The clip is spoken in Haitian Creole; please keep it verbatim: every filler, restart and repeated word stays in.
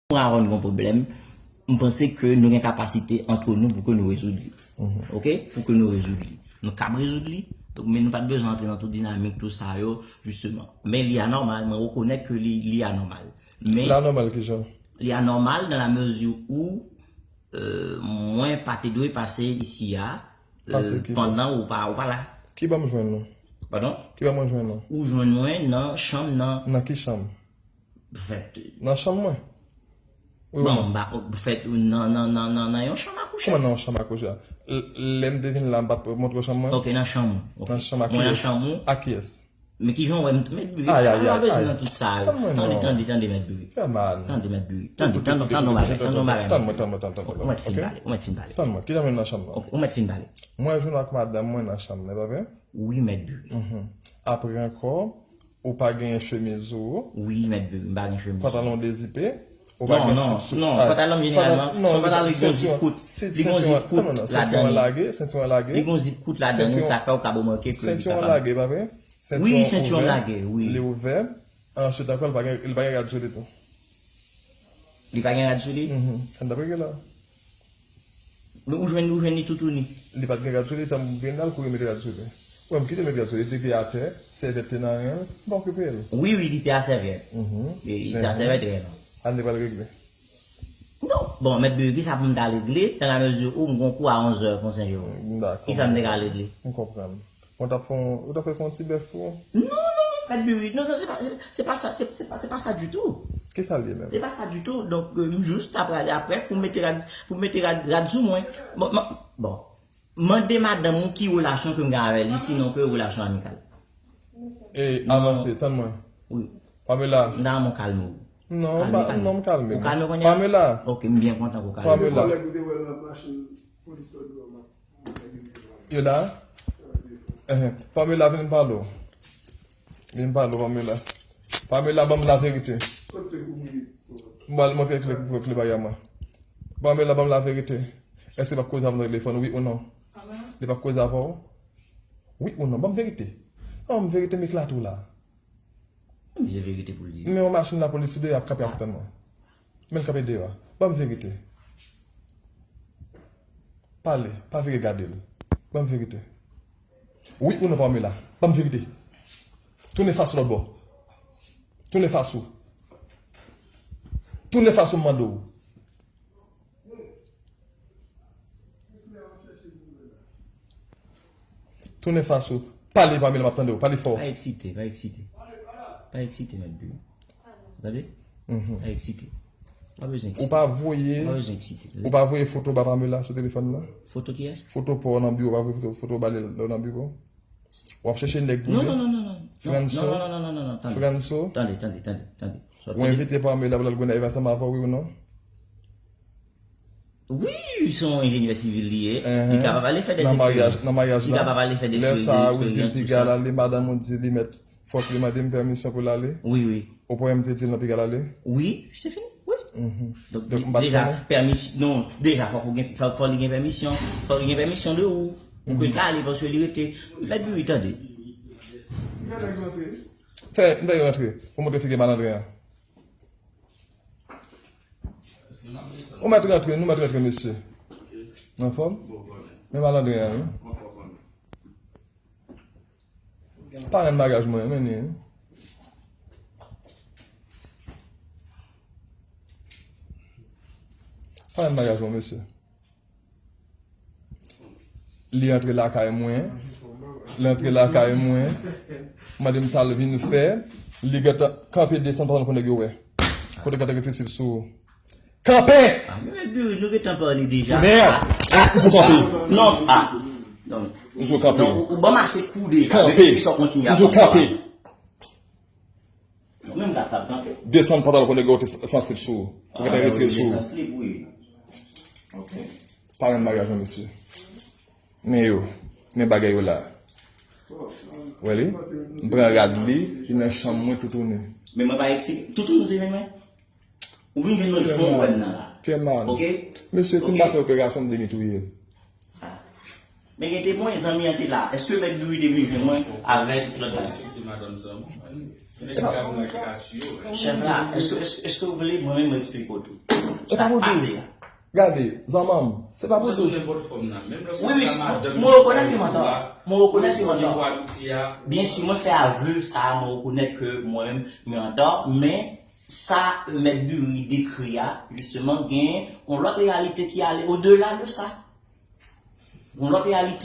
mwen avè w nou gen yon pwoblèm, m panse ke nou gen kapasite antre nou pou ke nou rezoud li. Oke? Pou ke nou rezoud li. Nou kab rezoud li, donk, men nou pa t bezwen antre nan tout dinamik, tout sa yo, jisteman. Men li anòmal, mwen rekonèt ke li, li anòmal. Men Li anòmal kijan? Li anòmal dans la mesure où, euh, mwen pa te dwe pase isi a, Pase euh, ki bò? Pandan ou pa, ou pa la. Ki bò m jwenn ou? Padon? Ki bò mwen jwenn ou? Ou jwenn mwen nan chanm nan. Nan ki chanm? Fèt. Nan chanm mwen? Wi, bon, mwen. M pa, fèt, nan, nan, nan, nan, nan yon chanm a kouche. Kòman nan yon chanm a kouche a? L-, lè m te vin la, m pa t montre w chanm mwen? Ok, nan chanm ou. Ok. Nan chanm a kiyès? Mwen nan chanm ou. A kiyès? Men kijan w wè m, Mèt Biri, pa bezwen nan tout sa yo. Tande, tande, tande, Mèt Biri. Tande, Mèt Biri. Tande, tande, tande yon bagay, tande yon bagay. Tann mwen, tann mwen, tann mwen, tann mwen. Ou mèt fin pale, ou mèt fin pale. Tann mwen, kijan m nan chanm nan? Ok, ou mèt fin pale. Mwen jwenn ak madanm mwen nan chanm nan, pa vre? Wi, Mèt Biri. Apre ankò, ou pa genyen chemiz ou. Wi, Mèt Biri, m pa gen chemiz. Pantalon dezipe. Ou pa gen sou, sou, non, pantalon m jeneralman, se yon pantalon ki gen yon zip kout. Li gen yon zip kout ladan li. Sentiwon lage, sentiwon lage. Li gen yon zip kout ladan li, sa fè ou ka remake ke li kapab. Sentiwon lage, pa vre? Wi, sentiwon lage, wi. Li ouvè. Answit ankò, li pa gen, li pa gen rad sou li tou. Li pa gen rad sou li? Sa n t ap regle la. Ou jwenn, ou jwenn li toutouni. Li pa t gen rad sou li, tan m vin la, l kouri mete rad sou li. Wè, m kite l met rad sou li, li te atè, sèvyèt te nan ren l, m pa okipe l. Wi, wi, li te a sèvyèt. Li te a sèvyèt reyèlman. Ann li pral regle. Non, bon, Mèt Biri, kisa pou m ta regle, dans la mesure où m gon kou a onzè Pon Sen Jewòm? Dakò. Kisa m te ka regle? M konprann. Bon, t ap fè yon, ou t ap fè fè yon ti bèf pou ou? Non, non, Mèt Biri, non, non, se pa, se, se pa sa, se, se pa, se pa sa ditou. Kisa l ye menm? Se pa sa ditou. Donk, euh, m jis ta prale aprè pou mete rad, pou mete rad, rad sou mwen. Bon, ma, bon. Mande madanm ou ki relasyon ke m gen avè li, sinon ke relasyon amikal. E, avanse, tann mwen. Wi. Pamela. M ta renmen w kalme w. Non, m pa, non, m kalme. Ou kalme kounye a? Pamela. Ok, m byen kontan ke w kalme. Pamela. Kòlèg ou te wè l nan machin polis la dwòl la. Yo la? Enhen. Pamela, vin m pale w. Vin m pale w, Pamela. Pamela, ban m laverite. M pral montre kle, kle bagay mwen. Pamela, ban m laverite. Èske l ap koze avè m nan telefòn, wi ou non? Li p ap koze avè w? Wi ou non? Ban m verite. Ban m verite, m eklate w la. Mizè verite pou l di. Men yon machin lapolis deyò ap kanpe ap tann mwen. Men l kanpe deyò a. Ban m verite. Pale, pa vire gade l. Ban m verite. Wi ou non, Pamela? Ban m verite. Tounen fas ou lòt bò. Tounen fas ou. Tounen fas ou, m mande w. Tounen fas ou. Pale, Pamela, m ap tande w. Pale fò. Pa eksite, pa eksite. Pa eksite, Mèt Biri. Tande? Pa eksite. Pa bezwen eksite. Ou pa voye, ou pa bezwen eksite. Ou pa voye foto ba Pamela sou telefòn nan? Foto kiyès? Foto pa w nan biwo, ou pa voye foto, foto ba li lè w nan biwo? W ap chèche nèg pou li? Non, non, non, non, non. Franso? Non, non, non, non, non, non, tande. Franso? Tande, tande, tande, tande. Ou envite Pamela pou l al Gonayiv ansanm avè w, wi ou non? Wi, se yon enjenyè sivil li ye. Li kapab ale fè de eksperyans. Nan maryaj, nan maryaj la. Li kapab ale fè de eksperyans, tout sa. Lè sa, ou di l piga l ale, madanm ou di li mèt, fòk li mande m pèmisyon pou l ale. Wi, wi. Ou pa wè m te di l nan piga l ale? Wi, se fini. Wi. Donk, deja, pèmisyon, non, deja, fòk ou gen, fò, fò li gen pèmisyon. Fòk li gen pèmisyon de ou. Pou ke l ka ale, paske li rete. Mèt Biri, tande. Fè nèg rantre. Fè, fè nèg rantre. Pou montre figi malandren an. Ou mèt rantre, nou mèt rantre, mesye. Anfòm? Men malandren an, wi. Parenn maryaj mwen, men ni. Parenn maryaj mwen, mesye. Li antre lakay mwen. Li antre lakay mwen. Mande m sa l vin fè. Li gentan kanpe desann pantalon pou nèg yo wè. Kote gentan gen trisip sou ou. Kanpe! Ah, men Mèt Biri, nou gentan pale deja. Mèd! Ah, ah, ou kanpe. Non, ah. Non. Ou kanpe. Non, ou, ou ban m ase kou deja. Kanpe. Depi sa w kontinye ap kanpe. Ou menm la, t ap kanpe. Desann pantalon pou nèg yo te san slip sou ou. Ou gentan retire l sou ou. San slip, wi. Ok. Parenn maryaj mwen, mesye. Men yo. Men bagay yo la. Wè li? M pran rad li, li nan chanm mwen toutouni. Men mwen pa eksplike. Toutouni se men mwen? Ou vin jwenn mwen jan w wè m nan la. Pyè mal. Ok? Mesye, si m pa fè operasyon, m demit ou ye. Ah. Men gen temwen, zanmi an te la. Èske Mèt Duri te vin jwenn mwen avèk lòt bagay? Ki madanm zanmi? Se nèg ki ap mwen ka tiyo. Chèf la, èske, èske, èske w vle mwen menm mwen eksplike w tou? E pa pou tou. Gade, zanmanm, se pa pou tou. Nenpòt fòm nan. Menm lè Wi, wi, se madanm mwen rekonèt li mwen tò. Mwen rekonèt li mwen tò. Pou amitiya. Byen si mwen fè avè sa, mwen rekonèt ke mwen menm mwen antò, men sa Mèt Duri dekri a, jisteman, gen yon lòt reyalite ki ale odela de sa. Yon lòt reyalite.